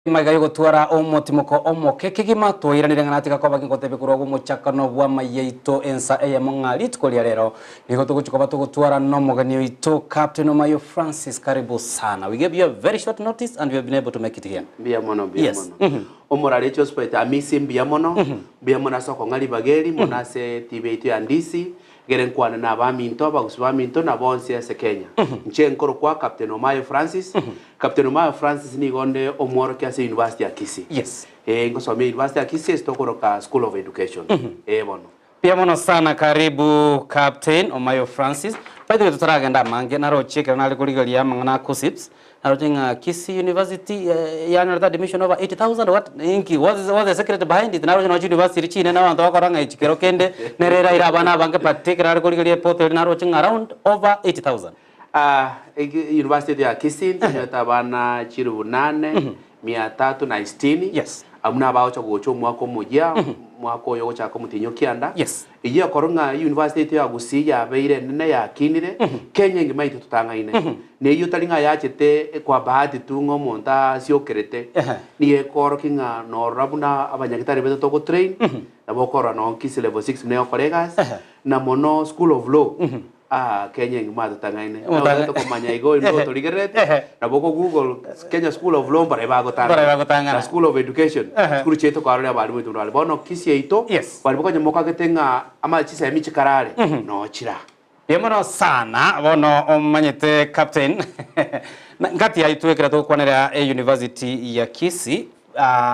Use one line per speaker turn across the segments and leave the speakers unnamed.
Magega y'ogotwara omotimoko omoke kegima, twairanire ng'a natiga koba gingotebia korwa bw'omochakano bw'amayia aito ensa eyemo ng'a rituko ria rero nigo togochia koba togotwara nomogeni oito Captain Omayo Francis. Karibu sana. We gave you a very short notice and you have been able to make it here.
Mbuya mono, mbuya
Yes.
mono. Omorari Josephat Amisi mbuya mono, mbuya mono ase okong'a ribaga eri, mono ase TV yaito ya Ndisi, Egere nkwane nabaminto, abagusi baminto, na bonsi ase Kenya. Inche nkorokwa Captain Omayo Francis. Captain Omayo Francis nigo onde omworokia ase University ya Kisii.
Yes.
Eh, ngosomia University ya Kisii ase tokoroka School of Education. Eh bono.
Mbuya mono sana karibu Captain Omayo Francis. By the way totaragenda amange naroche ekero nare korigereria amang'ana a KUCCPS Naroche ng'a Kisii University yanyorete admission over 80,000 what inki what is what's the secret behind it? Naroche nonya chiuniversity chinene abanto bakora ng'a echi kero kende nere eraire abana abange but ekero are korigereria eport eria naroche ng'a around over 80,000.
Ah, eki university ya Kisii ntonyorete abana chilifu nane mia tatu na sitini
Yes.
abwo nabagocha gocha omwaka omoyia omwaka oyo ogochaka omotienyi o kianda
Yes.
Eyio ekorwa ng'a university yaito ya Gusii yabeire enene yakinire, Kenya engima yaito totang'aine. Na eyio tari ng'a yachete kwa bahati tu ng'a omonto asiokerete, nigo ekoorokia ng'a norora buna abanyagitari baito togotrain, nabo okorora nonye Kisii level six buna egokora egasi, na mono school of law, aa Kenya engima totang'aine. Nabo otagete komanya igo oyio nigo otorigererete, nabo oko google Kenya school of law mbaria
Mbaria
bagotang'ana,
bagotang'ana.
na school of education, chisukuru chiaito kwarorire abalimu baito buna bare. Bono Kisii yaito,
Yes.
baria konya mokagete ng'a ama chisemi chikarare, noo chira.
Mbuya mono sana bono omanyete captain ngati yaito ekero togokwanera e university ya Kisii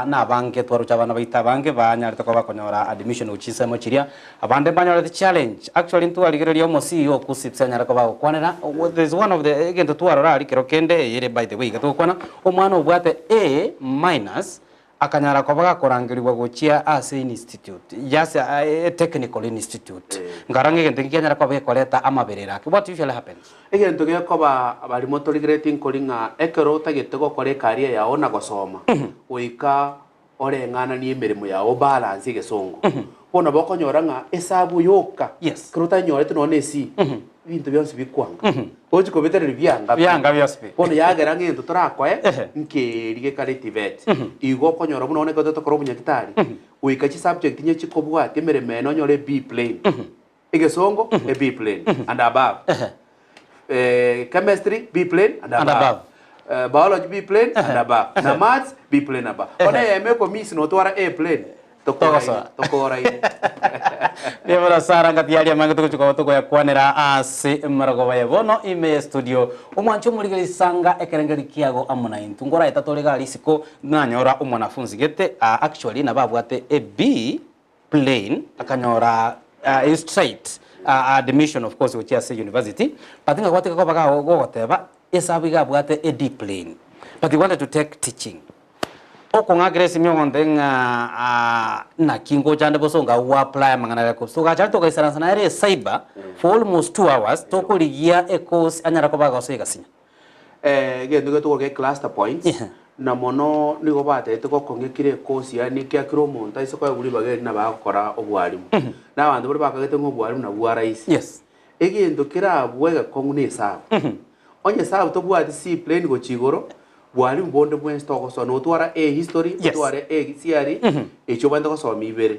na abange twaroche abana baito abange banyarete koba bakonyora admission gochia chinsemo chiria abande mbanyorete challenge actually ntwarigereria omo CEO o KUCCPS anyare koba agokwanera there is one of the egento twarora aria kero kende eyere by the way iga togokwana omwana obwate A minus Akanyara koba gakorangerigwa gochia ase institute, just a technical institute. Nkarora ng'a egento eke kianyara koba gekoreta amaberero ake. What usually happens?
Egento gekoba barimo torigereti nkori ng'a ekero otagete gokora ecareer yao na gosoma, goika oreng'ananie emeremo yao obalance egesongo. Bono nabo okonyora ng'a esabu yoka,
Yes.
ekero otanyorete nonya na esii, ebinto bionsi bikwanga. Gochi kobetereria bianga pi.
Bianga bionsi pi.
Bono yagera ng'a egento torakoe,
Ehe.
nkeeri gekare TVET. Igo okonyora buna bono ekero totokora obonyagitari, goika chisubject inye chikobwatia emeremo ene onyore B plain. Egesongo, e B plain and above.
Ehe.
Chemistry, B plain and
And
above.
above.
Biology, B plain and above. Na maths, B plain above. Bono eyemo ekomiss notwara A plain,
Togosoa.
Tokoraine.
Mbuya mono Sarah ngati yaria amange togochia koba tokoyakwanera ase emarogoba ya bono ime ye studio. Omwanche omorigereria sanga ekerengeri kiago amo naintwe. Nkoraeta tore iga aria isiko nanyora omwanafunzi gete actually nabo abwate a B plain akanyora a straight admission of course gochia ase university but ng'a gwatiga koba gogoteba esabu iga abwate a D plain but he wanted to take teaching. Okong'akera esimi ogontebia ng'a naki ngocha nde bosa onga go apply amang'ana aria KUCCPS. Togacha aria togaisaransa naye ere ecyber for almost 2 hours tokorigia ecourse anyare koba agosoa egasinya.
Egento getogokora ge cluster points, na mono nigo batebete gokong'ia kera ecourse yaani ekiagera omonto aise koegwa ribaga eri nabo agokora obwarimu. Na abanto baria bakagete ng'a obwarimu nabwo bwa rahisi.
Yes.
Egento kerabue egekong'u na esabu. Onye esabu tobwati C plain gochia igoro, Bwarimu bonde bwensi togosoma, notwara A history,
Yes.
otware A theory, echio obwenerete gosoma ibere,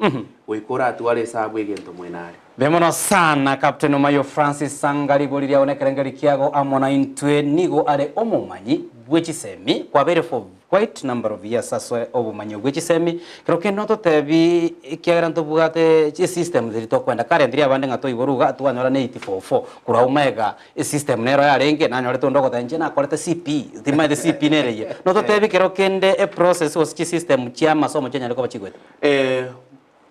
goika oratware esabu egento mwene are.
Mbuya mono sana Captain Omayo Francis Sanga ribori riao nekerengeri kiago amo naintwe nigo are omomanyi bwe chisemi kwabeire for quite number of years ase obomanyi obwe chisemi kero kende nototebi ekiagera ntobwate chisystem ziria tokwenda currently abande ng'a toiborwe iga twanyora ne 844 korwa abwo magega Esystem nero yarenge, nanyorete onde ogoteba inche nakorete CP, timanyete CP nere eyio. Nototebi kero kende eprocess gose chisystem chia amasomo chianyare koba chigwete?
Eh,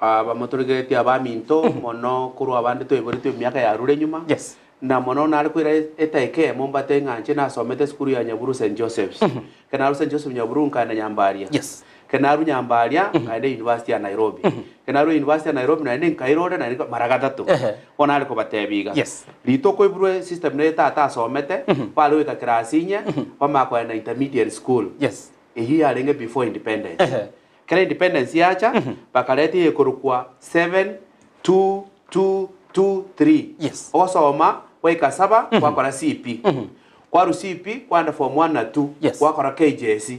abamotorigeretie abaminto, mono korwa abande twaiboretwe emiaka yarure nyuma,
Yes.
na mono nare koira etaika eyemo mbate ng'a inche nasomete esukuru ya Nyaburu St. Joseph's. Ekero narure St. Joseph Nyaburu nkaenda Nyambaria.
Yes.
Ekero narure Nyambaria nkaenda University ya Nairobi. Ekero narure University ya Nairobi naende nkairora naende mara gatato.
Ehe.
Bono nare kobatebia iga.
Yes.
Rituko oiburwe system nere tata asomete, bare goika class inye, bamanya kogenda intermediate school.
Yes.
Eyio yarenge before independence.
Ehe.
Ekero independence yacha, bakareta eyekorokwa 7, 2, 2, 2, 3.
Yes.
Ogosoma gwaika saba, gwakora CP. Kwarwa CP kwaenda form 1 na 2
Yes.
gwakora KJSE.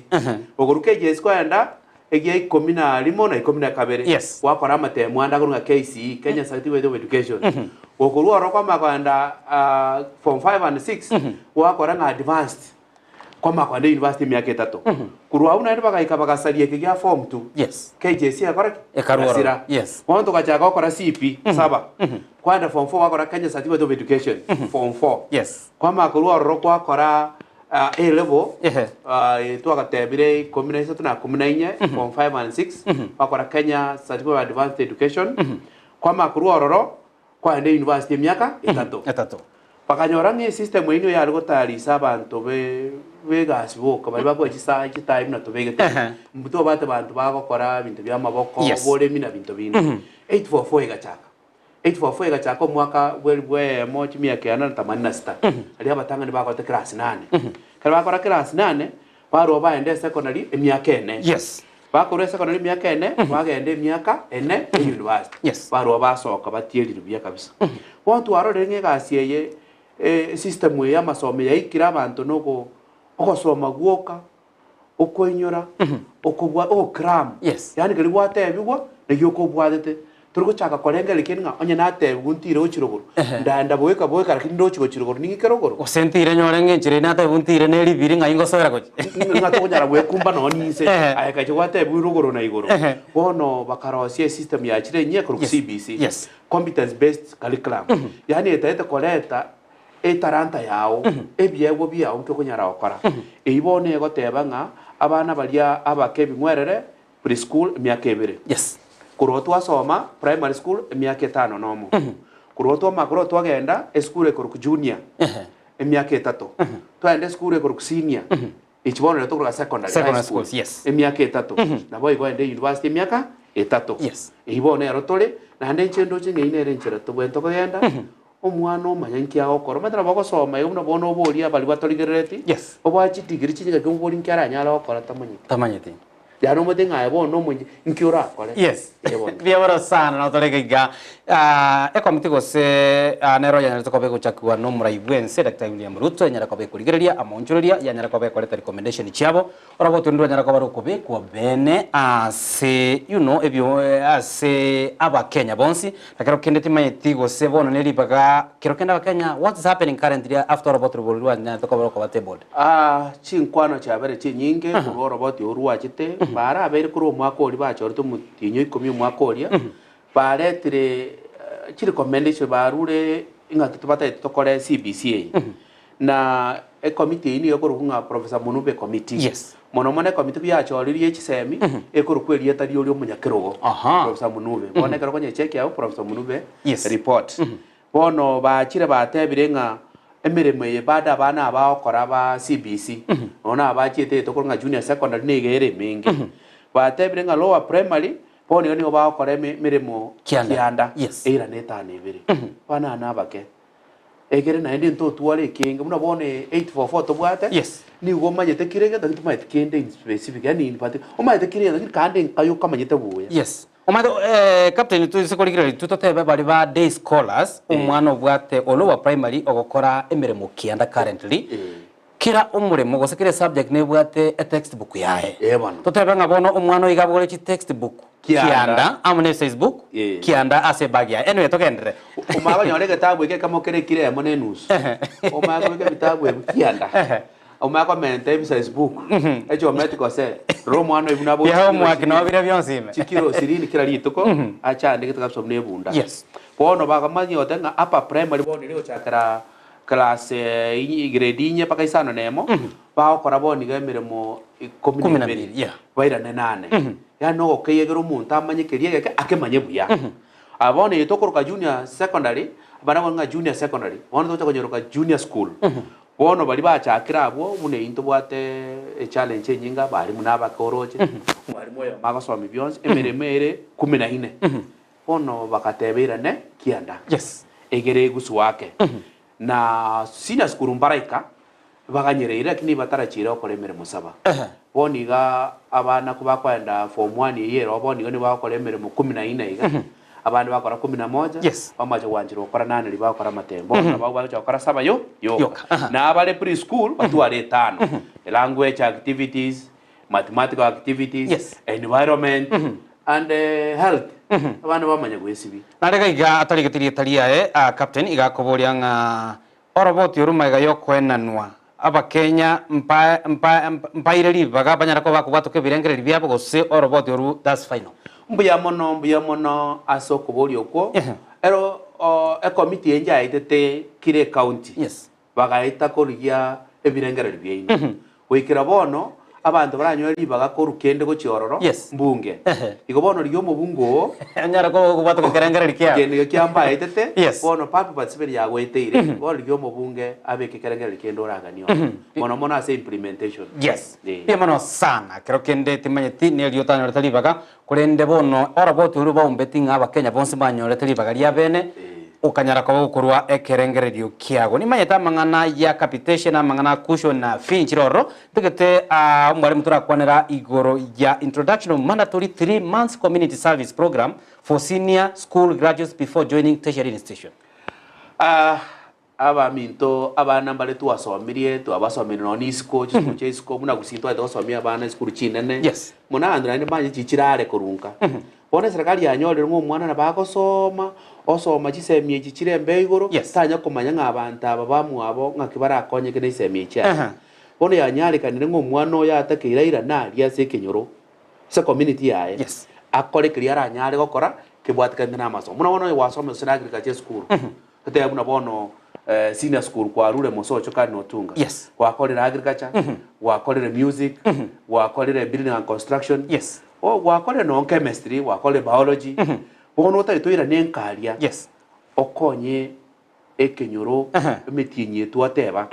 Okorwa KJSE kwaenda egia ikomi na rimo na ikomi na kabere
Yes.
gwakora amatemo ande akorwa ng'a KCE, Kenya Certificate of Education. Gokorwa ororo kwamanya koenda form 5 and 6 gwakora ng'a advanced kwamanya koenda university emiaka etato. Korwa abwo naende bagaika bagasaria eke gia form 2.
Yes.
KJSE egakora ki?
Ekarwa ororo.
Egasira.
Yes.
Bono togachaka gokora CP saba. Kwaenda form 4 gwakora Kenya Certificate of Education form 4.
Yes.
Kwamanya korwa ororo gwakora A level
Ehe.
twagatebire ikomi na isato na ikomi na inye form 5 and 6 gwakora Kenya Certificate of Advanced Education. Kwamanya korwa ororo kwaenda university emiaka etato.
Etato.
Bakanyora ng'a esystem eyio nigo yare gotayarisa abanto be begasi boka baria bakoa chisaa chitime na tobegete.
Ehe.
Mbu tobwate banto bagokora ebinto bia amaboko,
Yes.
oboremi na binto binde. 844 egachaka. 844 egachaka omwaka bwe elifu eyemo chimia kianda na themanini na sita. Aria abatang'ani bakorete class nane. Ekero bakora class nane, barwa baende esecondary emiaka ene.
Yes.
Bakorwa esecondary emiaka ene, bagenda emiaka ene eyunivasiti.
Yes.
Barwa basoka batierire buya kabisa. Bono twarorire ng'a egasi eye, esystem eye y'amasomo yaikire abanto na ogo ogosoma gwoka, okoinyora, okobwa ogocram.
Yes.
Yaani keria gwatebigwa, naki okobwatete. Tori gochaka korengereria kende ng'a onye natebigwa ntire gochia rogoro, ndaenda boika boika lakini ndochi gochia rogoro ning'ike rogoro.
Gose ntire nyore ng'a enchera eye natebigwa ntire ne ribiri ng'ai ngosoera gochia.
Ng'a tokonyara gwekumba nonye ninse,
Ehe.
aye kache gwatebigwa rogoro na igoro.
Ehe.
Bono bakarosia esystem yachire enyia ekorokwa
Yes.
CBC,
Yes.
Competence Based Curriculum. Yaani etaete koreta etalanta yao, ebiegwa biao nki okonyara gokora. Eyio bono egoteba ng'a abana baria abake ebing'werere Pre-school emiaka ebere.
Yes.
Korwa twasoma primary school emiaka etano nomo. Korwa twamanya korwa twagenda esukuru ekorokwa junior
Ehe.
emiaka etato. Twagenda esukuru ekorokwa senior echi bono nero tokoroka secondary, high
Secondary
school
schools, yes.
emiaka etato. Nabo igo ogende university emiaka etato.
Yes.
Eyio bono nero tore, naende inche ndoche ng'a eyio nere enchera tobwenerete kogenda, omwana omanye nki agokora. Omanyete nabo ogosoma igo buna bono oborie abaria batorigerereti,
Yes.
obae chidegree chinyinga oborie nki aranyare gokora tamanyeti.
Tamanyeti.
Yaani omanyete ng'a aye bono omonye nki orakore.
Yes.
Ee bono.
Mbuya mono sana nabo tore iga iga. Ah, ekomiti gose ah, nero yanyarete koba egochakigwa na omorai bw'ense Daktari William Ruto enyare koba ekorigereria amaonchoreria yanyare koba ekoreta recommendation chiabo orobo otondi rwanyare koba rokobekwa bene ase you know ebio ase abakenya bonsi na kero kende timanyeti gose bono ne ribaga kero kende abakenya what is happening currently after orobo otori rwanyarete koba rokoba tabled.
Aa, Chinkwano chiabere chinyinge korwa oroboti orwo rwachete, barabeire korwa omwaka oria bachorete omotienyi o ikomi omwaka oria, baretire chirecommendation barure ing'aki tobatagete tokore CBC eye. Na ecommittee eyio nigo ekorokwa ng'a Professor Munube Committee.
Yes.
Mono mono ecommittee bwachoririe chisemi, ekorokwa erieta ria oria omonyakerogo,
Aha.
Professor Munube. Bono ekero okonyechekia abwo Professor Munube
Yes.
report. Bono bachire batebire ng'a emeremo eye bado abana aba bagokora ba CBC, nonya na abachiete eye tokorwa ng'a junior secondary nigo ere emenge. Batebire ng'a lower primary, bono iga nigo bagokora eme emeremo
Kianda.
kianda,
Yes.
eira na etano ebere. Abana aba nabake. Ekere naende ntotware ekenge, buna bono 844 tobwate,
Yes.
nigo omanyete kera egento lakini tomanyeti kende in specific, yaani in particular, omanyete kera egento lakini kande nkaye okamanyete buya.
Yes. Omanyete eh, Captain toise korigereria intwe totebe baria ba day scholars, omwana obwate o lower primary ogokora emeremo kianda currently, kera omoremo gose kera esubject nebwate etextbook yaye.
Eh, bono.
Totebe ng'a bono omwana oiga abogore chitextbook
Kianda.
kianda amo ne exercise book
Eh.
kianda ase ebag yaye. Anyway togenderere.
Omanye konyora egetabu eke ekemo kere ekiro eyemo na enusu, omanye kobeka ebitabu ebi kianda, omanye komenta exercise book, egeometric gose, rora omwana oyo buna abwate
Bia
chikiro
homework
ishirini,
nabo biria bionsi ime.
chikiro ishirini kera rituko, achandegete kabisa buna ebunda.
Yes.
Bono bakamanya goteba ng'a upper primary bono eria egochakera class inye grade inye mpaka isano na emo, bagokora bono iga emeremo ikomi
Kumi
na
na
ibere,
mbili, yeah.
bairane nane. Yaani nogokeyegera omonto amanye keria egeke akemanye buya. Aa bono eye tokoroka junior secondary, abana bono ng'a junior secondary, bono togocha konyeroka junior school. Bono baria bachakire abwo, buna eyio ntobwate echallenge enyinge abalimu na abake oroche, omwalimu oyomo agosomia bionsi, emeremo ere kumi na ine. Bono bagateba irane kianda,
Yes.
egere egusu ake. Na senior school mbaraika, baganyereire lakini batarachiire gokora emeremo saba. Bono iga abana kobakoenda form one eyio ero bono iga nigo bagokora emeremo kumi na ine iga. Abande bakora kumi na moja,
Yes.
bamache gwancherwa gokora nane riria bagokora amatembo. Bono nabo abwo bagocha gokora saba yo yoka.
Yoka, aha.
Na abare pre-school batware etano. Language activities, mathematical activities,
Yes.
environment, and health. Abana bamanya goesibia.
Nare gaiga atarigeti rieta riaye, ah, Captain iga akoboria ng'a oroboti oru magega yokoenanwa Abakenya mpa mpa mpaire ribaga banyare koba bakobwatoka ebirengererio biabo gose oroboti oru that's final.
Mbuya mono, mbuya mono ase okoboria okwo.
Ehe.
Ero o ekomiti eye njaetete kira ecounty.
Yes.
Bagaeta korigia ebirengererio biaino. Goikera bono abanto baranyore ribaga korwa kende gochia ororo,
Yes.
mbunge.
Ehe.
Igo bono rigia omobunge oo,
Onyare koba okobwatoka ekerengererio kiao.
kende ekio kiambaetete,
Yes.
bono public participation yagoeteire, bono rigia omobunge abeke ekerengererio kende oraganie ororo. Mono mono ase implementation.
Yes.
Eh.
Mbuya mono sana. Kero kende timanyeti nerio otanyorete ribaga, korende bono oroboti oria baumbeti ng'a abakenya bonsi mbanyorete ribaga ria bene, Okanyara koba gokorua ekerengererio kiago. Nimanyete amang'ana ya capitation, amang'ana a cushion na fee nchire ororo. Ntagete aa omwalimu torakwanera igoro ya introduction of mandatory 3 months community service program for senior school graduates before joining tertiary institution.
Ah, abaminto abana mbare twasomirie, twabasomirie nonya na isiko, chisukuru chia isiko, buna gusii ntwachete gosomia abana esukuru chinene.
Yes.
Buna abanto naende mbanye chichirare korwa nka. Bono eserekari yanyorire ng'a omwana nabo agosoma, osoma chisemi echi chire embeo igoro,
Yes.
tanya komanya ng'a abanto aba bamwabo ng'aki barakonyeke na esemi echi aye.
Aha.
Bono yanyarekanire ng'a omwana oyo atakeire airane aria ase ekenyoro, ase community yaye,
Yes.
akore keria aranyare gokora, kebwatikanete na amasomo. Buna bono oyo gwasoma gose na agriculture esukuru, totebe buna bono senior school kwarure mosocho kare notunga,
Yes.
gwakorire agriculture, gwakorire music, gwakorire building and construction,
Yes.
o gwakorire nonye chemistry, gwakorire biology, bono otagete oirane enkaria,
Yes.
okonye ekenyoro,
Ehe.
emetienyi eye twateba,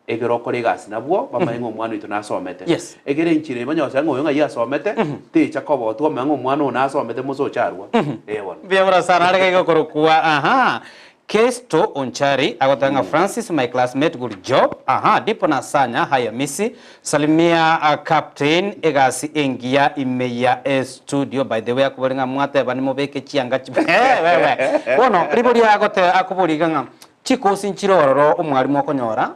egere okore egasi nabwo, bamanye ng'a omwana oito nasomete.
Yes.
Egere enchera eye banyare goseba ng'a oyo ng'ai asomete, techa koba otwamanya ng'a omwana oyo nasomete mosocho arwa. Eh bono.
Mbuya mono sana are gaiga okorokwa aha Kesto Onchari agoteba ng'a Francis my classmate good job aha Dipo Nasanya hi Amisi salimia uh, captain egasi engiya ime ya estudio by the way akobori ng'a mwateba nimobeke chianga chi Eh, wewe bono riboria agote akobori iga ng'a chikosi nchire ororo omwarimu okonyora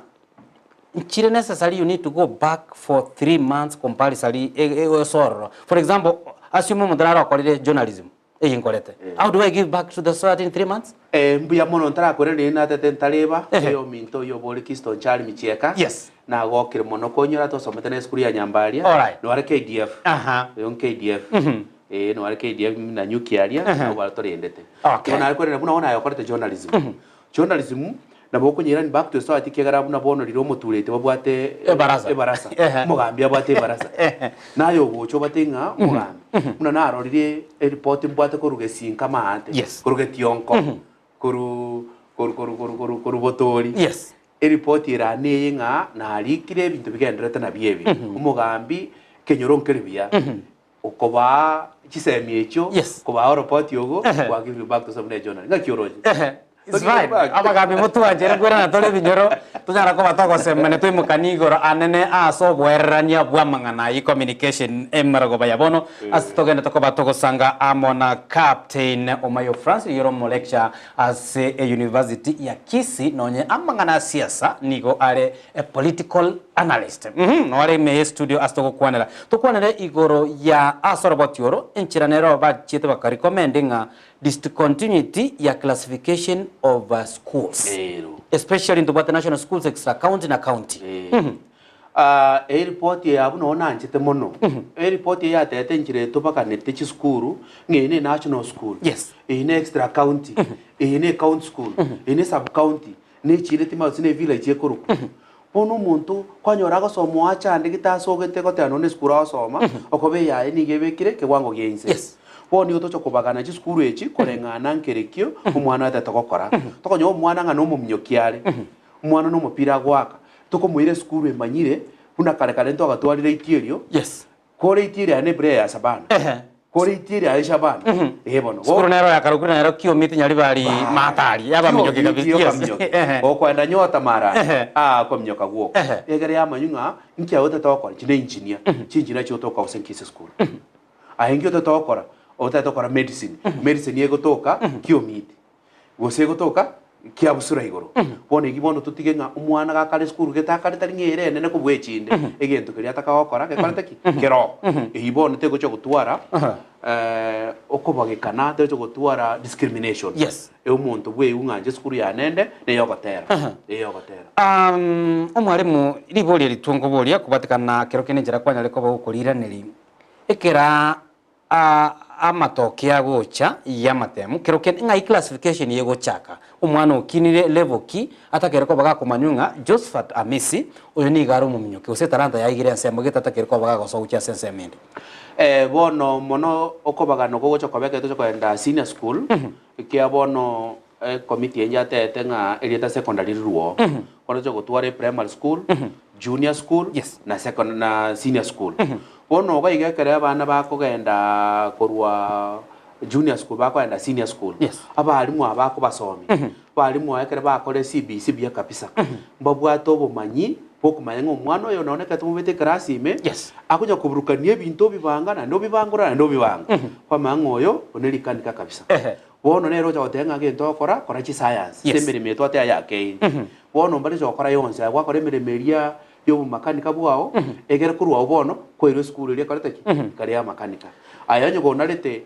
nchire necessary you need to go back for 3 months compulsory ase ororo for example assume omonto nare okorire journalism Eye nkorete. How do I give back to the society in 3 months?
Eh, mbuya mono ntarakwera riria natete ntareba,
Ehe.
oyo ominto oyio obore Kisto Nchari Michieka,
Yes.
nagokire mono konyora twasomete na esukuru ya Nyambaria,
Alright.
noare KDF,
Aha.
oyo KDF, eh, noare KDF Nanyuki aria, nabo baria torendete.
Okay.
Igo nare kwerera buna bono aye okorete journalism. Journalism, nabo okonyeirani back to society ekiagera buna bono riria omotureti babwate
Ebarasa.
ebarasa,
Ehe.
omogambi abwate ebarasa, naye ogocha obate ng'a omogambi, buna narorire eripoti mbwate korwa Gesinka maate,
Yes.
korwa Getionko, korwa korwa korwa korwa korwa korwa Botori,
Yes.
eripoti ere ane eye ng'a narikire ebinto bigendererete nabio ebi, omogambi ekenyoro nkeri buya, okobaa chisemi echio,
Yes.
kobaa oropoti ogo,
Ehe.
gwa give back to some journal. Ng'aki oroche?
Ehe. It's fine. Abagambi motwanchire kwerana tore ebinyoro tonyara koba togosemania toimokani igoro anene ase oboererania bwa amang'ana ayio communication emerogoba ya bono ase togende tokoba togosanga amo na Captain Omayo Francis oyore omo lecture ase e university ya Kisii nonye amang'ana a siasa nigo are a political analyst. Uhum, nore ime ye studio ase togokwanera. Tokwanere igoro ya ase oroboti oro, enchera nero bachiete bakarecommend ng'a discontinuity ya classification of schools.
Ero.
Especially ntobwate national schools, extra county na county.
Eh. Ah, eripoti eye abwo noo nanchete mono. Eripoti eye yatete enchera etobakanete chisukuru, ng'a eye ne national school,
Yes.
eye ne extra county, eye ne county school, eye ne sub county, ne echinde timanyeti gose ne village ekorokwa. Bono omonto kwanyora agosoma oachandegete asogete goteba nonye na esukuru agosoma, okoba eyaye nigo ebekire ekewango gia inse.
Yes.
Bono nigo tocha kobagana chisukuru echi koreng'ana nkerekio omwana atete gokora. Tokonyora omwana ng'a nomominyoki are, omwana nomopira agoaka, tokomoira esukuru emanyire buna kare kare ntwagatwarire itierio,
Yes.
kore itierio aye ne eprayer ya Shabana,
Ehe.
kore itierio aye Shabana, eh bono.
Sukuru nero yakarokire nero kiomiti nyaribari matari yabaminyoki kabisa. Yes. Ehe.
Okoenda nyota mara
Ehe.
ah kominyoka gwoko
Ehe.
egere yamanyu ng'a nki aye otete gokora chine engineer chingineer chio otoka gose nkise school aye nki otete gokora. Otagete gokora medicine, medicine egotoka kiomiti, gose egotoka kiabusura igoro. Bono eki bono totige ng'a omwana gakare esukuru gete akare tari ng'a ere enene kobua echinde, egento keria ataka gokora gekorete ki? Keroo. Eyio bono tegochia gotwara okobagekana, tegochia gotwara discrimination.
Yes.
Omonto bweigwe ng'a inche esukuru yane ende neyogotera, eyogotera.
Omwalimu, riborio eri twankoboria kobatikana kero kende enchera kwanyare koba gokoriiraneria, ekera amatoke agocha y'amatemu, kero kende ng'ai classification egochaka, omwana okinire level ki, atakere koba gakomanywa ng'a Josphat Amisi oyo nigo are omominyoki gose etalanta yaye igere ensemo gete atakere koba gagosoa gochia ase ensemo ende.
Bono mono okobagana oko gocha koba ekero tocha kogenda senior school, ekiagera bono ekomiti eye yatebete ng'a erieta secondary riruo, bono tocha gotwara eprimary school, junior school, na second na senior school. Bono iga iga ekero abana bakogenda korwa junior school bakogenda senior school, abalimu aba bakobasomi, abalimu aba ekero bakora CBC buya kabisa, mbabwate obomanyi bwokomanya ng'a omwana oyo nonye ekero tomobete ekerasi ime, akonya koburukania ebinto obibanga naende obibangora naende obibanga, kwamanya ng'a oyo one rikanika kabisa. Bono nere ocha goteba ng'a gento ogokora, kora chiscience, ase emeremo eye twateba yakeire. Bono mbare ocha gokora yonsi, aye gwakora emeremo eria y'obomakanika bwao, egere korwa agwo bono, kwairwa esukuru eria ekorete ki? Ekare y'amakanika. Aye onye konarete,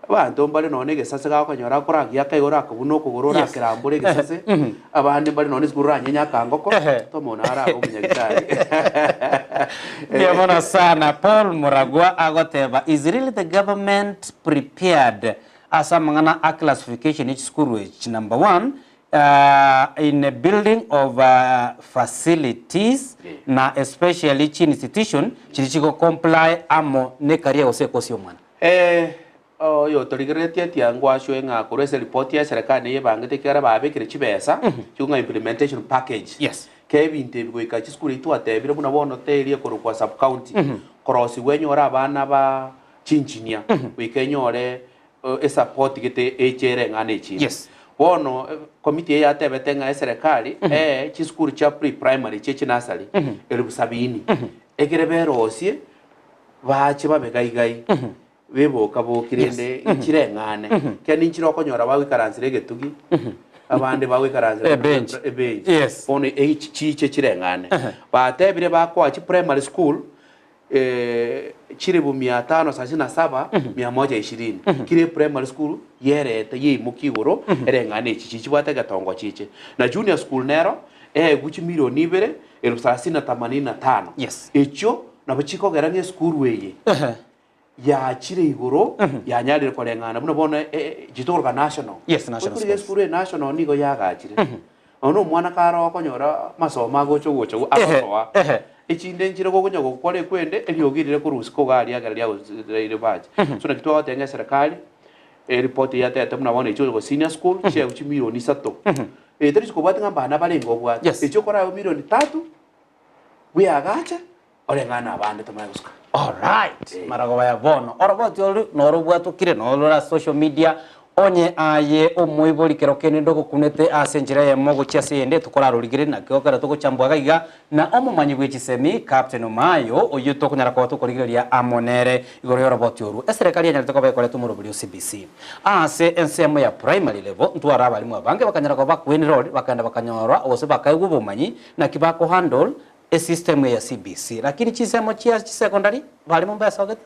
abanto mbare nonya na egesase gakonyora akoragiaka igo orakobuna okogoro orakerambore egesase, abande mbare nonya na esukuru oranyenye akangoko, tomona arabe omonyagitari.
Mbuya mono sana. Paul Muragwa agoteba, is really the government prepared ase amang'ana a classification ye chisukuru echi? Number one, in a building of facilities na especially chi institution chiria chigo comply amo ne career gose ekosi ya omwana.
Oyotorigereretie tiangwachwe ng'a korwa ase eripoti ya eserekari neye ebangete ekiagera babekire chibesa chikong'a ng'a implementation package.
Yes.
Kera ebinto ebi goika chisukuru echio twatebire buna bono teri ekorokwa sub county korosigwa enyore abana ba chinchinia goika enyore esupport gete eche ere eng'ana echinde.
Yes.
Bono committee eye yatebete ng'a eserekari ee chisukuru chia pre primary chie chinursery elfu sabini ekere berosie bache babe gaigai beboka-boki rende nchireng'ane, ekiagera ninchire okonyora bagoikaransera egetugi, abande bagoikaransera
Ebench.
ebench.
Yes.
Bono echi chiche chireng'ane. Batebire bakoa chiprimary school chilifu mia tano thelathini na saba mia moja ishirini. Kera eprimary school yerete yeimokia igoro ereng'ane echi chiche chibwate egetongo chiche. Na junior school nero eegwe chimilioni ibere elfu thelathini na themanini na tano.
Yes.
Echio nabo chikogera ng'a esukuru eye yachire igoro yanyarire koreng'ana buna bono chitokoroka national.
Yes, national
Okorire
schools.
esukuru eye national nigo yagachire. Nonya omwana kare okonyora amasomo agocha gocha agosoa. Echinde nchire gokonya gokora ekwende eriogi rire korwa isiko iga aria ekero riagoreire bache. So naki twagoteba ng'a eserekari eripoti eye yatebete buna bono echi go senior school chiaye chimilioni isato. Tari chikobwati ng'a mbana barenge obwate.
Yes.
Echi okorae milioni tatu bweagache Oreng'ane abande tomanye gosuka.
Alright, marogoba ya bono oroboti oru norobwatokire norore ase social media onye aye omoibori kero kende ndogokunete ase enchera eyemo gochia ase eyende tokorarorigereria naki ekero togochambwa iga iga na omomanyi bwe chisemi Captain Omayo oyio tokonyara koba tokorigereria amo nere igoro yoroboti oru eserekari yanyarete koba ekoreta omorobori o CBC ase ensemo ya primary level ntware abalimu abange bakanyara koba bakoenrolled bakagenda bakanyorwa gose bakaegwa obomanyi naki bakohandle Esystem eye ya CBC, lakini chinsemo chia chisecondary abalimu mbesogete.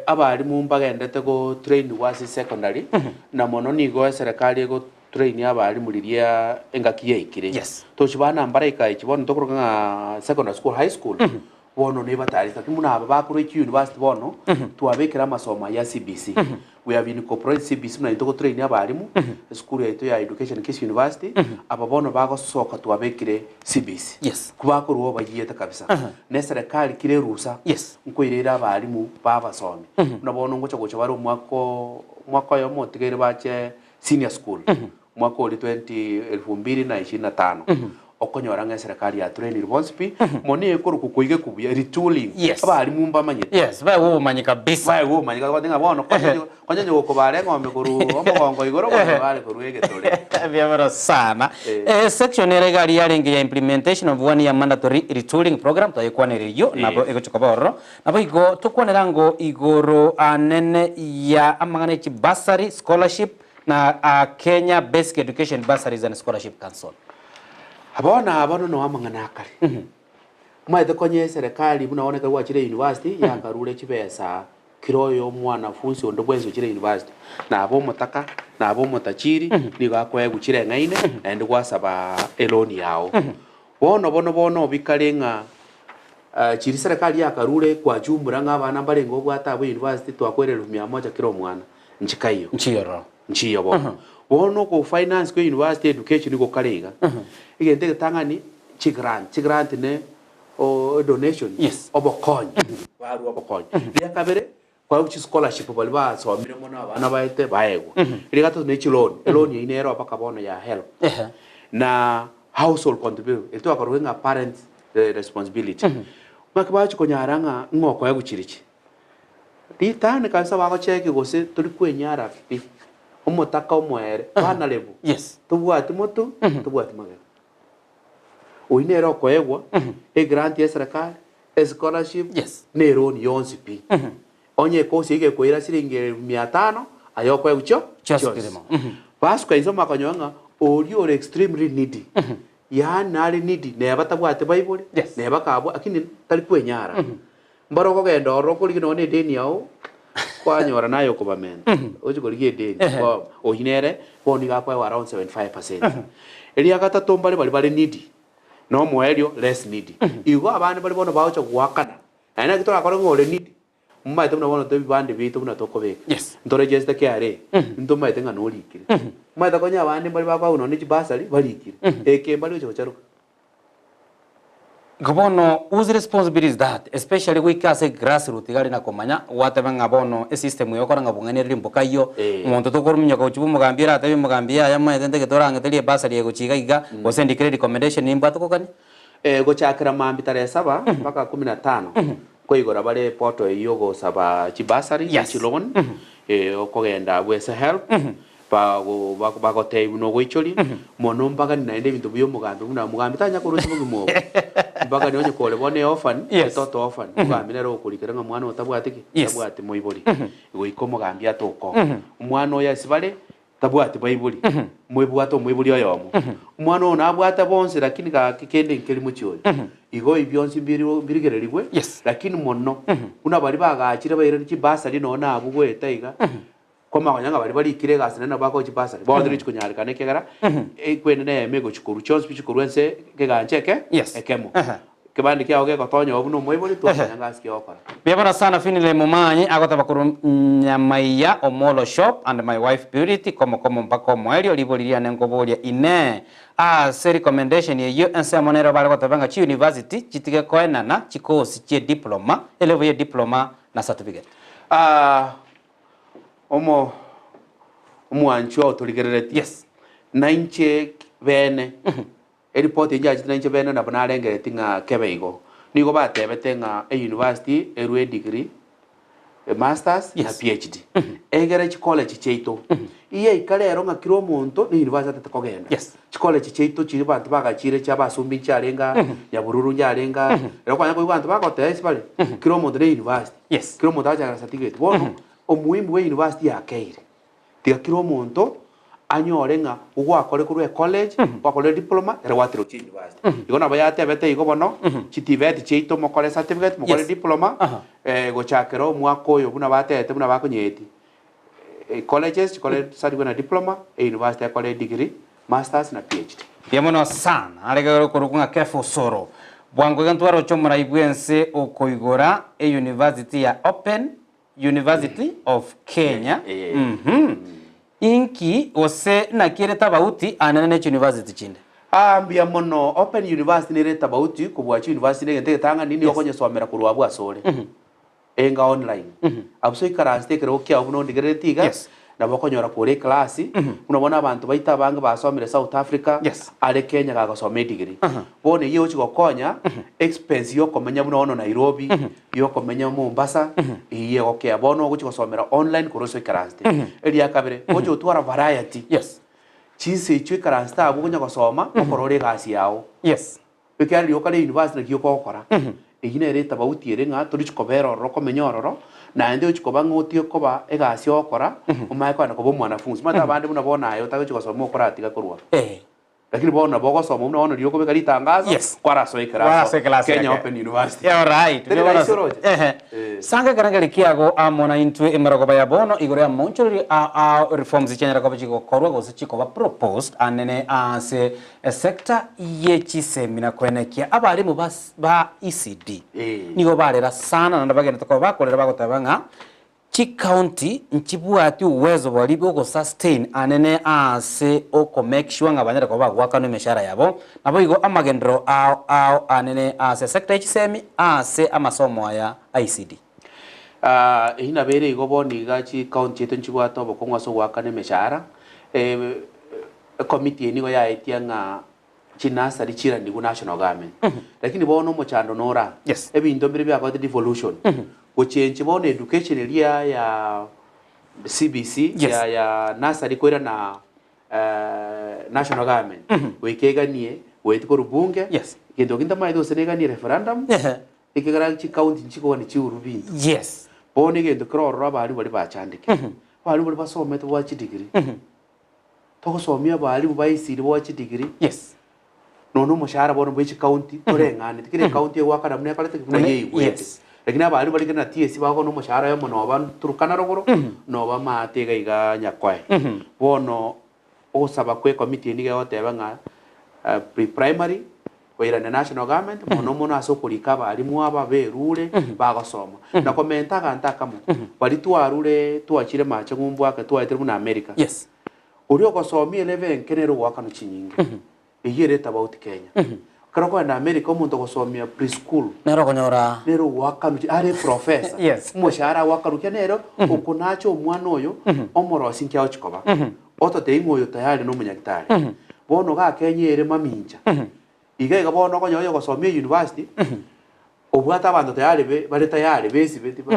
Abalimu mbagendete go trainigwa ase secondary, na mono nigo eserekari ego train abalimu riria engaki yaikire.
Yes.
Tochi bana mbaraika echi bono tokoroka ng'a secondary school, high school, bono nebatari lakini buna aba bakorwa echi university bono, twabekire amasomo ayio a CBC. We have incorporated CBC buna intwe togotrain abalimu, esukuru yaito ya Education Kisii University, aba bono bagosoka twabekire CBC.
Yes.
Kobakorwa obayiete kabisa. Na eserekari kera erusa,
Yes.
nkoirere abalimu babasomi. Buna bono ngocha gocha bare omwaka oo omwaka oyomo otigaire bache senior school, omwaka oria twenty elfu mbili na ishirini na tano. Okonyora ng'a eserekari ya trainire bonsi pi, mono ekorokwa koigekwa buya, retooling.
Yes.
Abalimu mbamanyete.
Yes, baegwe obomanyi kabisa.
Baegwe obomanyi kabisa ng'a bono konye konye onye gokobara eng'ombe korwa omogongo igoro bono bare korwa egetore.
Mbuya sana.
Eh.
Eh, section ere iga aria yarenge ya implementation of one year mandatory retooling program twayekwanera eyio nabo
Yes.
egochia koba ororo. Nabo igo tokwanera ngo igoro anene ya amang'ana e chibursary, scholarship na Kenya Basic Education Bursaries and Scholarship Council.
Bono aba nono amang'ana akare. Omanyete konya eserekari buna bono ekero gwachire university yakarure chibesa kera oyo omwanafunsi onde bwensi ochire university, naba omotaka, naba omotachiri, nigo akoegwa chireng'aine naende gwasaba eloan yago. Bono bono bono obikare ng'a chiria serikali yakarure kwachumura ng'a abana mbarenge obwate abwo university twakoire elfu mia moja kera omwana, nchikaiyo.
Nchiyororo.
Nchiyo bono. Bono oko finance kwa university education nigo kare iga. Egento egetang'ani chigrant, chigrant ne o donation,
Yes.
obokonyi, barwa obokonyi. Ria kabere, kwao chischolarship baria basomire mono abana baete baegwa. Eria gatato ne chiloan, eloan eyio nero mpaka bono ya help.
Ehe.
Na household contribution, eri twakorokire ng'a parents responsibility. Naki bagochi konyara ng'a ng'o okoegwa chirichi. Ritang'ani kabisa bagocheki gose tori kwenyara pi, omotaka omoere, vulnerable,
Yes.
tobwati motu, tobwati magega. Oyio nere okoegwa egrant ya eserekari, escholarship,
Yes.
na eloan yonsi pi. Onye ekosi eyio gekoira siringi elfu mia tano, aye okoegwa chio
Chionsi
chionsi.
kirimo.
Basuka inse bakonyora ng'a oria ore extremely needy, yaani nare needy, neba tabwati baibori,
Yes.
neba kabwa lakini tari kwenyara. Mbare okogenda ororo okorigia nonya na edeni yao, kwanyora naye okobamenta, oche korigia edeni,
Ehe.
bono oyio nere bono nigo akoegwa around 75%. Eria gatato mbare baria bare needy, na omoerio less needy. Igo abande baria bono bagocha goakana, naende naki torakore ng'a ore needy, momaete buna bono ebibande biaito buna tokobeka,
Yes.
ntoregister KRA, ntomaete ng'a norikire. Omanyete konya abande mbare bakoegwa nonya ne chibursary, barikire, eke mbare gocha gocharoka.
Igo bono whose responsibility is that especially goika ase grassroot iga are na komanya gwateba ng'a bono esystem eye okora ng'a bong'ainereria mboka ayio
Eh.
omonto tokoruminyoka gochia bwa omogambi oratebie omogambi yaya omanyete ntagete orang'eterie ebasari eye gochia iga iga gose ndikere recommendation nimbwate gokania.
Eh, gochakera mambia tarehe saba mpaka kumi na tano koigora bare eportal eyio ogosaba chibursary na
Yes.
chiloan eh, okogenda abwo ase help Bago bagotebia buna ogoichoria, mono mbagani naende ebinto buya omogambi buna omogambi tanya korusia bogima obo. Mbagani onye kore bono eorphan,
Yes.
etoto orphan, omogambi nere ogokorikera ng'a mwana oyo tabwati ki?
Yes.
Tabwati moibori. Goika omogambi atoke oo. Omwana oyo ase bare, tabwati baibori, moibwate omoibori oyomo. Omwana oyo nabwate bonsi lakini gaki kende nkeri mochie oyo. Igo ebi bionsi mbiri mbirigererigwe,
Yes.
lakini mono, buna baria bagachire bairani chibasari nonye nabwo goeta iga, Kwamanya ng'a baria barikire egasi naende nabo bakoa chibasari, bono torichi konyarekana ekiagera ekwende neyemo egochi korwa chionsi pi chikorwa ense ekegancha eke
Yes.
ekemo.
Ehe.
Ekebande kiago gegotonya oo buna omoibori twamanya ng'a ase ki ogokora.
Mbuya mono sana Finley Momanyi agoteba korwa Nyamaiya Omolo shop and my wife Purity komo komo mpaka omoerio ribori riane nkoboria inee ase recommendation eyio ensemo nero bare goteba ng'a chiuniversity chitige koenana chikosi chie diploma elevel ye diploma na certificate.
Aah Omo omwanchwa otorigereretie.
Yes.
Nainche bene, eripoti eyio yachete nainche bene nabo narengeretie ng'a kebe igo. Nigo batebete ng'a euniversity erwe edegree, emasters na
Yes.
PhD. Egere chicollege chiaito, iyaika rero ng'a kera omonto ne university atete kogenda.
Yes.
Chicollege chiaito chiria abanto bagachire chia abasumbi nchiarenge aa, Nyabururu nchiarenge aa, ero kwanya koigwa abanto bagoteba ase bare, kera omonto ne university.
Yes.
Kera omonto agachaka na certificate. Bono, omuhimu bwa university yakeire. Tiga kera omonto anyore ng'a ogwakore korwa ecollege, gwakore diploma, ere gwatire gochia university. Igo nabo yatebete igo bono, chitivet chiaito mokore certificate, mokore
Yes.
diploma,
Aha.
gochakera omwaka oyo buna batebete buna bakonyeti, colleges chikore certificate na diploma, euniversity ekore degree, masters na PhD.
Mbuya mono sana. Arege okorokwa ng'a Kefa Osoro. Bwango iga ntwaroche omorai bw'ense okoigora euniversity ya Open University of Kenya. Mhm. Inki gose naki ere tabauti anene ne chiuniversity chinde?
Aa mbuya mono. Open University nere etabauti kobua chiuniversity chinde egento egetang'ani nigo
Yes.
okonyesomera korwa abwo asore. Enga online. Abwo so ikaransete ekerogo kiao buna ondigereretie iga,
Yes.
Nabo okonyora kore eclass, buna bono abanto baito abange basomire South Africa,
Yes.
are Kenya gagosoma edegree. Bono eyio egochi gokonya expense ya okomenya buna bono Nairobi, ya okomenya Mombasa, eyio egokea. Bono ogochi gosomera online korwa ase oikaransete. Eria kabere, ogochi gotwara variety.
Yes.
Chinsa echio oikaransete abwo okonya gosoma, okora ore egasi yago.
Yes.
Ekiagera rioka ria university naki okogokora. Eyio nere etabauti ere ng'a torichi kobera ororo komenya ororo, naende ochi koba ng'a otige koba egasi ogokora, omanye kogenda koba omwanafunzi. Omanyete abande buna bono aye otagochi gosoma okoratiga korwa.
Eh.
Lakini bono nabo ogosoma buna bono riria okobeka ritangazo,
Yes.
kwarasoa ekeraso
Kwarasoa ekelasi
Kenya
yake.
Open University.
Yeah, alright.
Teri rahisi oroche?
Ehe.
Eh.
Sanga ekerengeri kiago amo na intwe emerogoba ya bono igoro ya monchoreri a a reforms chianyara koba chigokorwa gose chikoba proposed anene ase Esecta ye chisemi na koenekia abalimu ba ba ECD nigo barera sana naende bagenderete koba bakorera bagoteba ng'a chicounty nchibwati uwezo boria bwa ogosustain anene aase oko make sure ng'a banyare koba bagoakanwa emeshahara yabo. Naboigo amagenderero ao ao anene ase esecta ye chisemi ase amasomo aya a ECD.
Eyio nabo ere igo bono iga chicounty chiaito nchibwate obokong'u ase ogoakana emeshahara. Ekomiti eye nigo yaetia ng'a chinursery chiranigwe national government. Lakini bono omochando nore aa.
Yes.
Ebinto mbire biakorete devolution. Gochenchi bono education eria ya CBC
Yes.
ya ya nursery koirana national government. Goika eganie goetia korwa bunge.
Yes.
Egento kende ntomaete gose neganie referendum.
Ehe.
Ekegera chicounty nchikogania chiuru binto.
Yes.
Bono egento kere ororo abalimu baria bachandeke. Abalimu baria basomete bwa chidegree. Togosomia abalimu ba ECD boa chidegree.
Yes.
Nonya omoshahara bono bwe chicounty toreng'aneti, kera ecounty egoakana buna ekorete ki buna
Buna-
yeigwete.
yes.
Lakini abalimu baria kere na TSC bagokwana omoshahara oyomo noba Turkana rogoro, noba amaate iga iga Nyakoe. Bono ogosaba kwa ecommittee eye nigo egoteba ng'a pre-primary koirania national government mono mono ase okorika abalimu aba berure bagosoma. Na komenta aganto akamo, baria twarure twachire mache ng'umbu ake twaetire buna America.
Yes.
Oria ogosomia elevel enke nere ogoakanwa chinyinge. Eyio ere etabauti Kenya. Ekero okogenda America omonto ogosomia preschool
Nere okonyora.
nere ogoakanwa chi are eprofessor.
Yes.
Omoshahara agoakanwa ekiagera nere okonacha omwana oyo omorosi nki agochi koba. Ototebie ng'a oyo tayari na omonyagitari. Bono iga Kenya ere mamincha. Iga iga bono okonyora oyo ogosomia eyunivasiti, obwate abanto tayari be bare tayari besibeti ba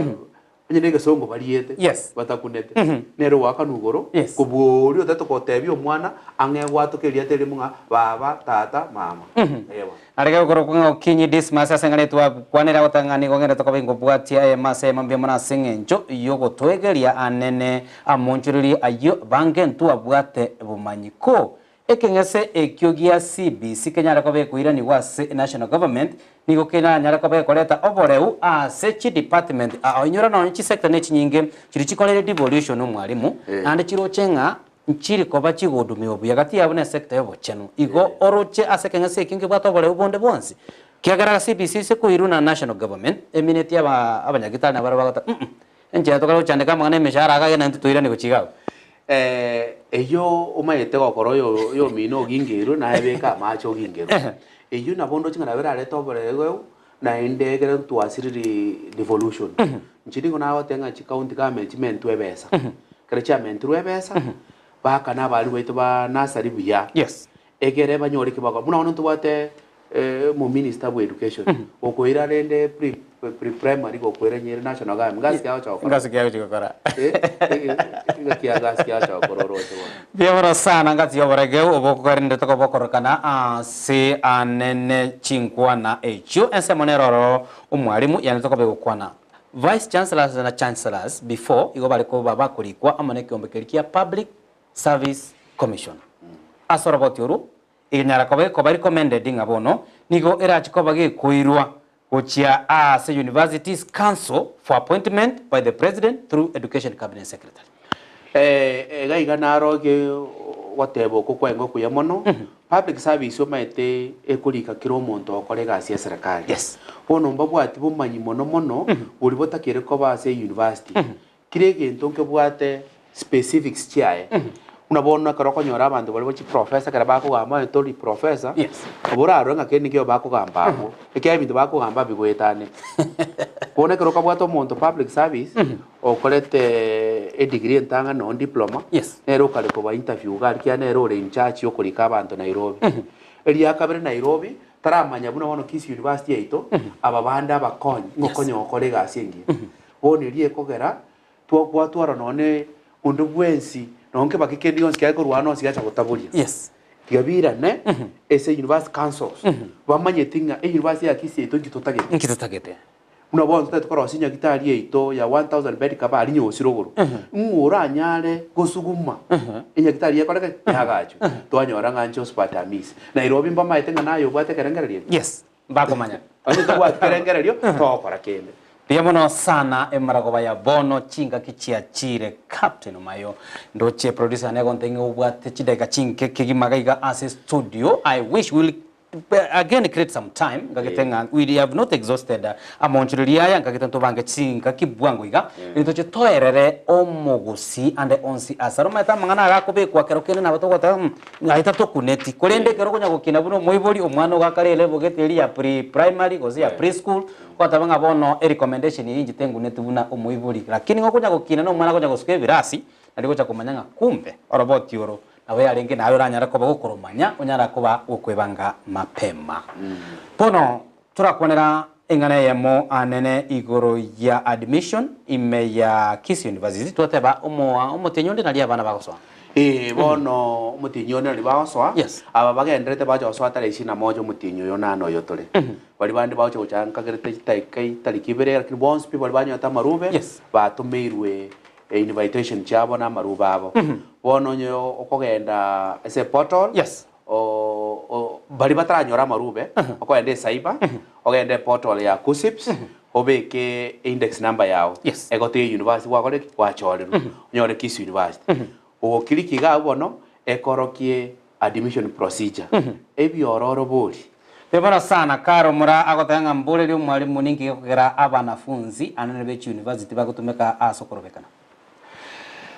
onye na egesongo bariete,
Yes.
batakunete, nere ogoakanwa igoro,
Yes.
kobua oria otagete gotebia omwana ang'e gwatoka erieta erimo ng'a baba, tata, mama. Eeh bono.
Areke gokorokwa ng'a Okinyi Dismas ase eng'ana etwakwanire agoteba ng'a nigo ng'ende tokoba ingobwatia eyemo ase eyemo mbuya mono ase eng'encho y'ogotoegeria anene amonchorerie ayio bange ntwabwate bomanyi ko ekeng'ese ekio gia CBC kenyare koba ekoiranigwa ase national government nigo keranyare koba ekoreta oboreu ase chidepartment ao inyora nonye chisector nechinyinge chiria chikorire devolution omwalimu naende chiroche ng'a Nchiri koba chigodumiwa buya gati yabo nesecta y'obochenu. Igo oroche ase ekeng'ese ekio nkebwate oboreu bonde bwonsi? Kiagera CBC ase koirwa na national government, emineti aba abanyagitari nabo barabwo bagoteba mm enchera tokare gochandeka amang'ana emeshahara iga naintwe toirane gochia iga abwo.
Eyio omanyete gokora oyo oyomino ogingerwe naye beka amache ogingerwe. Eyio nabo ndoche ng'a nabo erarete oboreu naende ekero twasiriri devolution. Inche nigo nagoteba ng'a chicounty government chimentwe ebesa. Ekero chiamentirwe ebesa, baakane abalimu baito ba nursery buya,
Yes.
ekere banyore eki bagokora. Buna bono ntobwate omominister bwa education, okoira rende pre pre-primary gokoira nyere national government, ngasi ki agocha gokora?
Ngasi ki agochi gokora?
Ngaki ngasi ki agocha gokora oroche bono?
Mbuya mono sana ngati y'oboregeu obokokorende tokobokorokana ase anene chinkwana echio ensemo nero ororo omwalimu yaani tokoba egokwana Vice chancellors na chancellors before igo bare koba bakorikwa amo nekeombe keria kia Public Service Commission. Ase oroboti oru enyara koba ekoba recommended ng'a bono nigo erache koba gekoirwa gochia aase Universities Council for appointment by the President through Education Cabinet Secretary.
Iga iga naroge ogoteba oko kwaenge okuya mono, public service omanyete ekorika kera omonto ogokora egasi ya eserekari.
Yes.
Bono mbabwati bomanyi mono mono boria botakeire koba ase university. Kera egento nkebwate specifics chiaye. Buna bono ekero okonyora abanto baria ba chiprofessor ekero bakogamba onye tori professor,
Yes.
nabo orarore ng'a kende nkeiyo bakogamba abwo, ekiagera ebinto bakogamba bigoetaneti. Bono ekero okabwata omonto public service, okorete. edegree entang'ani nonye diploma,
Yes.
nere okare koba interview iga aria kiagera nere ore in charge yokorika abanto Nairobi. Eria kabere Nairobi, taramanya buna bono Kisii University yaito, aba bande abakonyi, ng'a okonya gokora egasi engiya. Bono eria ekogera, twagwatwara nonye onde bwensi, nonye kebaki kende gionsi kiare korwana onsi giacha gotaboria.
Yes.
Tiga birane ase university councils, bamanyeti ng'a euniversity ya Kisii yaito inki totagete.
Inki totagete.
Buna bono totagete korosia nyagitari yaito ya 1000 bed cover aria nyosire igoro, ng'o oranyare gosuguma enyagitari ekore ki? Yagachwe. Twanyora ng'a Josephat Amisi. Nairobi mbamaete ng'a naye obwate ekerengererio eke?
Yes, mbakomanya.
Onye tobwati kerengererio, togokora kende.
Mbuya mono sana emaragoba ya bono chingaki chiachire Captain Omayo ndoche producer yane egontebia ng'a obwate chidakika chinke kegima iga iga ase studio I wish we'll again create some time nkagete ng'a we have not exhausted amaonchoreria aya nkagete ntobange chingaki bwango iga eri toche toerere omogusii ande onsi ase are omanyete amang'ana aya gakobekwa kero kende nabo togoteba ng'a aye tatokuneti korende ekero okonya gokina buna omoibori omwana ogo akare elevel gete eria ya pre primary gose ya pre school ogoteba ng'a bono erecommendation eye inche tenguneti buna omoibori lakini ngokonya gokina na omwana akonya gosuka ebirasi nari gocha komanya ng'a kumbe oroboti oro Nabo yarenge naye oranyare koba gokoromanya, onyare koba gokwebanga mapema. Bono torakwanera eng'ana eyemo anene igoro ya admission ime ya Kisii University, twateba omo omotienyi onde naria abana bagosoa.
Ee, bono omotienyi onde naria bagosoa,
Yes.
aba bagenderete bacha gosoa tarehe ishirini na moja omotienyi oyo nane oyo tore. Baria bande bagocha gocha nkagerete chidakika itariki ibere lakini bonsi pi baria banyorete amarube,
Yes.
batomeirwe invitation chiabo na amarube abo. Bono onye okogenda ase eportal,
Yes.
o- o- baria bataranyora amarube, okogenda ecyber, ogende eportal ya KUCCPS, obeke eindex number yago,
Yes.
egotiga university gwakora ki? Gwachorerwa, onyore Kisii University. Ogokiriki iga abwo bono, ekorokie admission procedure, ebiororo bori.
Mbuya sana Caro Mura agoteba ng'a mborerie omwalimu ninki gekogera abanafunzi anene be chiuniversity bagotumeka ase okorobekana.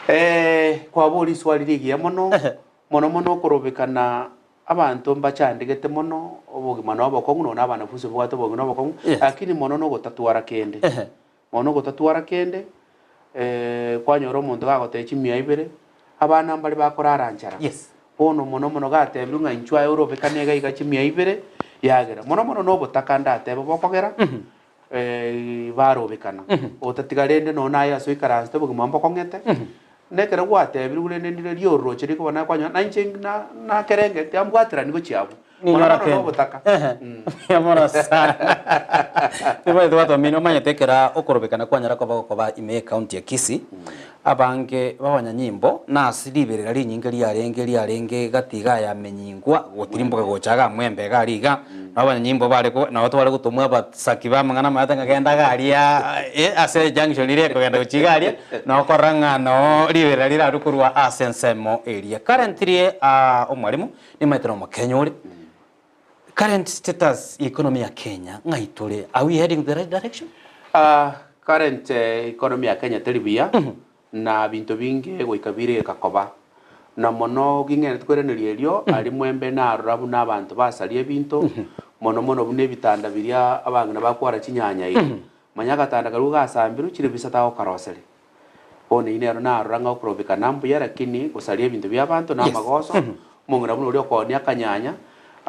Eh, kwaboria riswali rigiya mono, mono mono okorobekana abanto mbachandegete mono, obogima na obokong'u nonya na abanafunzi babwate obogima na obokong'u,
Yes.
lakini mono na ogotatwara kende. Mono ogotatwara kende, kwanyora omonto gagotebia chimia ibere, abana mbare bakorara nchara.
Yes.
Bono mono mono gatebirwe ng'a inchuo aye orobekane iga iga chimia ibere, yagera. Mono mono na obotaka ndatebe bokogera, barobekana. Otatiga rende nonya naye ase oikaransete obogima mbokong'ete, na ekero gwatebirwe rende ndire riororoche rikoba naye kwanyora nainche na nakerengeti ambwaterani gochia abwo. Mono
Ninyora
mono na
kende.
obotaka.
Ehe. Mbuya mono sana. Nibaete gwatwamini omanyete ekera okorobekana kwanyara koba gokoba ime ye county ya Kisii, abange b'abanyanyimbo nase riberera rinyinge riarenge riarenge gati iga ya Menyingwa gotirimboka gocha iga Mwembe iga aria iga, nabo abanyanyimbo bare ko nabo tware gotomwa abasaki b'amang'ana amaete ng'a genda iga aria ase ejunction eria ekogenda gochia iga aria, nokorora ng'a noo riberera rirarwe korwa ase ensemo eria. Currently omwalimu, Nimanyete nomokenya ore. Current status ya economy ya Kenya ng'ai tore? Are we heading the right direction?
Ah, current economy ya Kenya teri buya, na binto binge goika bire gekakoba. Na mono ging'enete koiraneria erio, aria mwembe narora buna abanto basaria ebinto, mono mono buna ebitanda biria abang'ina bakwara chinyanya iga. Manya agatanda karia gasambirwe chire bisa tagokaroseria. Bono eyio nero narora ng'a okorobekana mbuya lakini gosaria ebinto bi'abanto na amagoso, omong'ina buna oria okoonia akanyanya,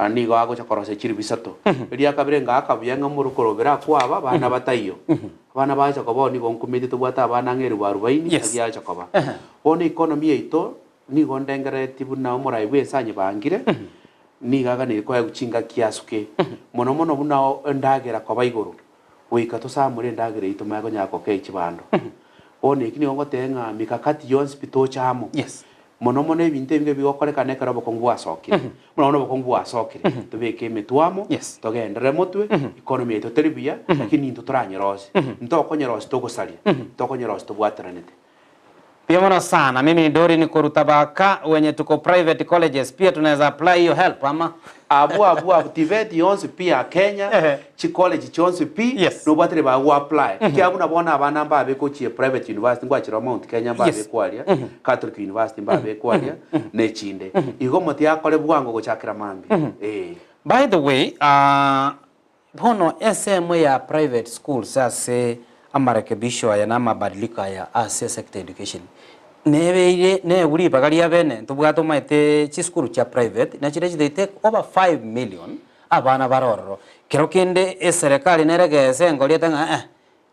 nigo agocha korosia chilifu isato. Eria kabere ngaaka buya ng'a morokorobera akwaba abana bataiyo. Abana bacha koba oo nigo nkumeti tobwate abana ang'e elifu arubaini
Yes.
naki yacha koba. Bono economy yaito nigo ndengerereti buna omorai bw'ense anyebangire, nigo aganeirie koegwa chingaki asuke, mono mono buna endagera koba igoro. Goika tosamore endagera eyio tomanye konyara kokei chibando. Bono eki nigo ngoteba ng'a mikakati yonsi pi toche amo.
Yes.
Mono mono ebinto ebinge bigokorekana ekero obokong'u bwasokire. Buna bono obokong'u bwasokire, tobeke emetwe amo,
Yes.
togenderere motwe, economy yaito teri buya, lakini intwe toranyerosie. Ntokonyerosia togosaria, ntokonyerosia tobwateranete.
Mbuya mono sana. Mimi ni Doreen koru Tabaka wenye tuko private colleges pia tunaweza apply hiyo help ama?
Abwo abwo abwo TVET yonsi pi ya Kenya,
Ehe.
chi college chionsi pi,
Yes.
nobwatire bago apply. Ekiagera buna bono abana mbabekwa gochia private university ngwachire Mount Kenya
Yes.
mbabekwa aria, Catholic University mbabekwa aria, na echinde. Igo omotiga akore bwango gochakera mambia. Eh.
By the way, ah, bono ensemo ya private schools ase. Amarekebisho aya na amabadiliko aya ase sector education nebeire negwe ribaga ria bene ntobwate omanyete chisukuru chia private nachire chi they take over 5 million abana bare ororo. Kero kende eserekari nere egese engoriete ng'a eh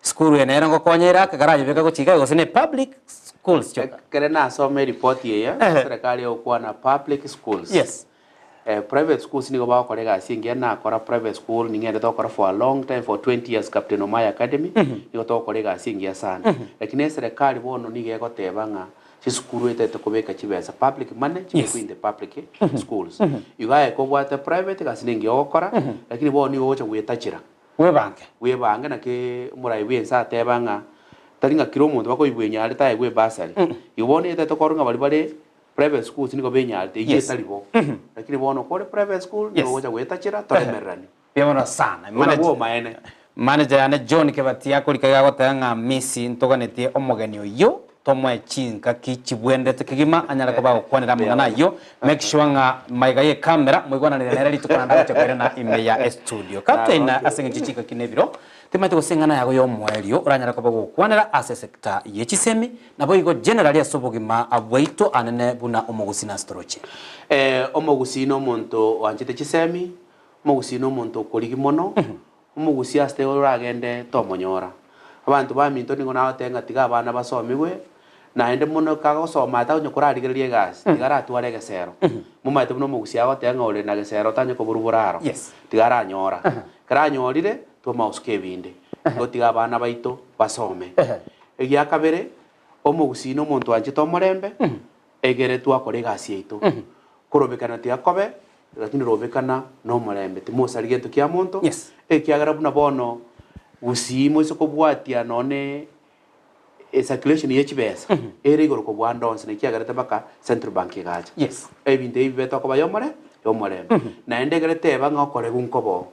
sukuru eye nere ngokonya ere ake karayebeka gochia iga gose ne public schools chioka.
Ekere nasoma eripoti eye, eserekari egokwana public schools.
Yes.
Private schools nigo bagokora egasi engiya, nakora private school ning'endete gokora for a long time for 20 years Captain Omaya Academy, nigo togokora egasi engiya sana. Lakini eserekari bono nigo egoteba ng'a chisukuru etagete kobeka chibesa public money chibekwe in the public schools. Igo aye kobwate private egasi nengiya ogokora, lakini bono nigo ogocha gwetachera.
Bwebange.
Bwebange naki omorai bw'ense ateba ng'a tari ng'a kera omonto bakoigwa enyare taegwe ebasari. Igo bono etagete korora ng'a baria bare Private schools nigo benyarete, eyio
Yes.
etari bo. Lakini bono kore private school nigo
Yes.
ogocha gwetachera toremererani.
Mbuya mono sana.
Obwo nabwo obomaene.
Manager yane John Kebati akorika iga agoteba ng'a Missy ntoganetie omogeni oyio tomoe chingaki chibwenerete kegima anyare koba agokwanera amang'ana ayio. Make sure ng'a maiga ye camera moigwananire nere rituko naende agocha koirana ime ya estudio. Captain ase eng'encho chingaki na ebiro timanyeti gose eng'ana yago yomoerio oranyare koba ogokwanera ase esector ye chisemi Naboigo generally ase obogima bwaito anene buna omogusii nase toroche.
Omogusii nomonto oanchete chisemi, omogusii nomonto okorigi mono, omogusii ase oragende tomonyora. Abanto baminto nigo nagoteba ng'a tiga abana basomigwe, naende mono kagosoma tanya korarigereria egasi, tiga aratware egesero. Momanyete buna omogusii agoteba ng'a ore na gesero tanya koborwa boraro, tiga aranyora. Ekero anyorire, twamausuka ebinde. Igo tiga abana baito basome. Egia kabere, omogusii nomonto oanchete omorembe, egere twakora egasi yaito. Korobekana tiga kobe, lakini robekana nomorembe, timosari gento kia monto,
Yes.
ekiagera buna bono gusii moise kobwatia nonye ecirculation ye chibesa, ere igoro kobua ande onsi, naki ekiagerete mpaka Central Bank egacha.
Yes.
Ebinto ebi bibete okoba yomore yomorembe. Naende egere teba ng'a okoregwa nkoboo,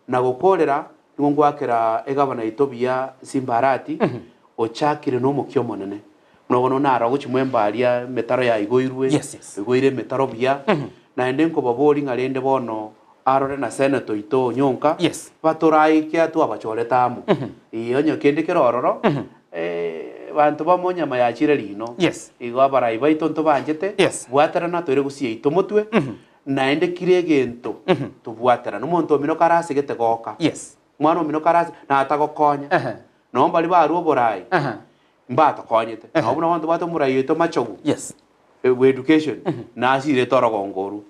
na gokorera Nigo ngoakera egavana yaito buya Simbarati, ochakire nomokia omonene. Buna bono naro agochia mwemba aria emetaro yaigoirwe,
Yes, yes.
oigoire emetaro buya. Naende nkobaboria ng'a rende bono arore na senator oito Onyonka,
Yes.
batoraike twabachorete amo. Ee, onye kende kere ororo, banto bamo nyama yachire rino.
Yes.
Igo abarai baito ntobanchete,
Yes.
bwaterana toire gusii yaito motwe, Naende kira egento tobwaterane. Omonto omino kare asegete goka,
Yes.
omwana omino kare ase natagokonya.
Ehe.
Nabo mbaria barua oborai,
Ehe.
mbatokonyete.
Ehe.
Nabo buna bono tobwate omorai oito Machogu,
Yes.
bwa education, nasirete orogongo orwo.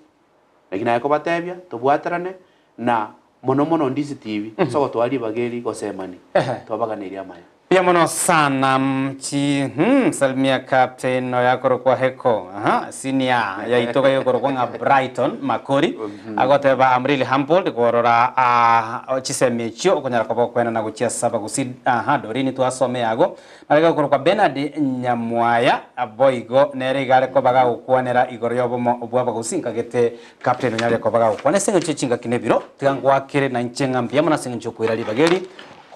Lakini naye kobatebia, tobwaterane na mono mono Ndizi TV, ase ogotoa ribaga eri gosemani,
Ehe.
twabaganeirie amaya.
Mbuya mono sana mchi hmm salimia captain oyo akorokwa Heko aha senior yaito iga ekorokwa ng'a Brighton Makori agoteba I'm really humbled korora ah chisemi echio okonyara koba okwenana gochia ase abagusii aha Doreen twasome yago nare iga okorokwa Bernard Nyamwaya boigo nere iga are koba gagokwanera igoro yobomo bwa abagusii nkagete Captain onyare koba gagokwana ase eng'encho ye chingaki na ebiro tiga ngoakere nainche ng'a mbuya mono ase eng'encho yokoira ribaga eri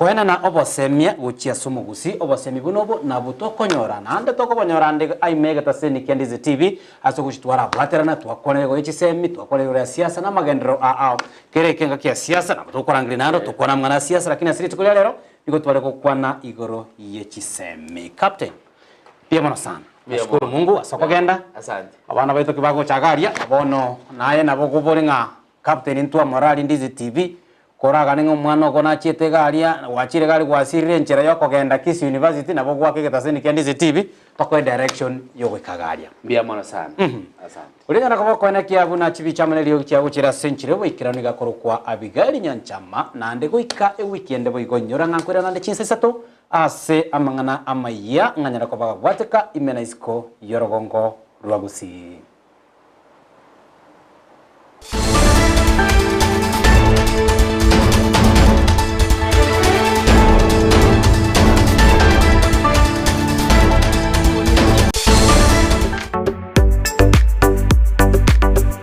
Koenana obosemia gochia ase omogusii, obosemia buna obo nabwo tokonyora, naende tokobonyora ande aime egetaseni kia Ndizi TV ase ogochia twarabwaterana, twakwanera igoro ye chisemi, twakwanera igoro ya siasa na amagenderero a ao. Kera ekenga kia siasa nabo tokorangeria naende tokwane amang'ana a siasa lakini ase rituko ria rero nigo tware gokwana igoro ye chisemi. Captain, mbuya mono sana.
Mbuya
Nashukuru
mono.
Mungu ase okogenda.
Asante.
Abana baito ki bagocha iga aria, bono naye nabo okobore ng'a Captain ntwamorari Ndizi TV, Koragane ng'a omwana oko nachiete iga aria, gwachire iga aria gwasirire enchera yokogenda Kisii University, nabo goaka egetaseni kia Ndizi TV, tokoe direction yogoika iga aria.
Mbuya mono sana. Asante.
Oria nyara koba okoenekia buna chibicha amo neriogi chiagochire ase enchera y'oboikeranu iga akorokwa Abigaili Nyanchama, naende goika ewiki ende boigo inyora ng'a nkoirana ande chinsa isato ase amang'ana amayia ng'a nyara koba gabwateka ime na isiko y'orogongo rwa Gusii.